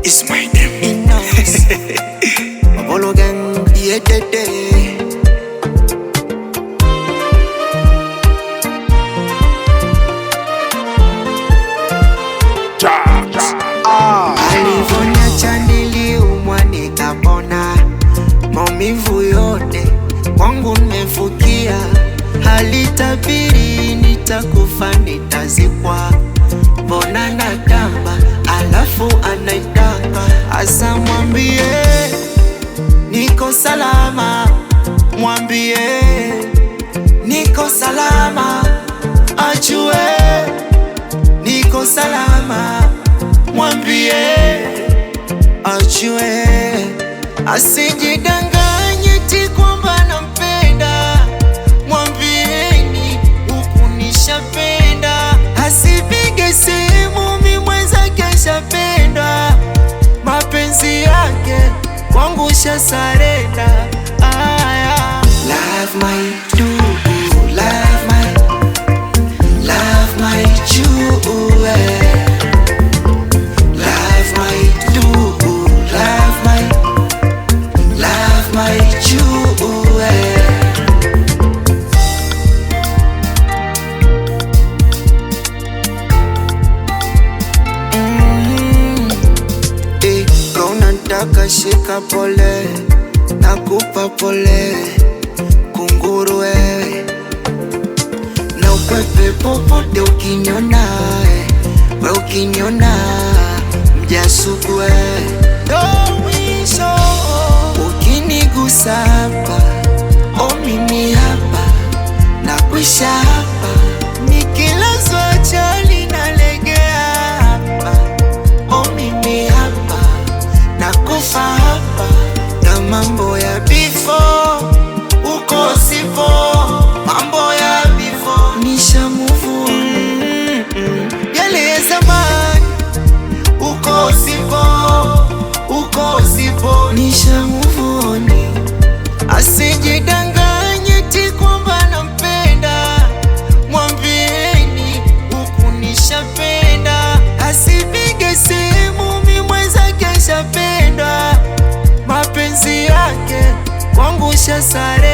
Is my name. Inox. Mabolo gang, yeah, yeah. Alivoniacha niliumwa nikapona, maumivu yote kwangu nimefukia. Halitabiri nitakufa nitazikwa, mbona natamba alafu anaitaka. Asa mwambie niko salama, mwambie niko salama, ajue niko salama, mwambie ajue, asijidanganye ti kwamba nampenda. Mwambieni huku nishapenda, asipige simu mi mwenzake shapendwa, mapenzi yake kwangu shasarenda. Aya, love my dude, love my jewel. Love my dude, love my jewel. Eh, kauna ntaka shika pole, nakupa pole, kunguru wewe na ukwepe popote ukiniona, we ukiniona mjasuku wewe ndo mwisho, ukinigusa hapa o mimi hapa nakwisha hapa, nikilazwa chali nalegea hapa o mimi hapa nakufa hapa, na mambo ya before uko sipo, mambo ya before nisha move on. Yale ya zamani uko sipo, uko sipo nisha move on. Asijidanganye ti kwamba nampenda, mwambieni huku nishapenda, asipige simu mi mwenzake shapendwa, mapenzi yake kwangu shasarenda.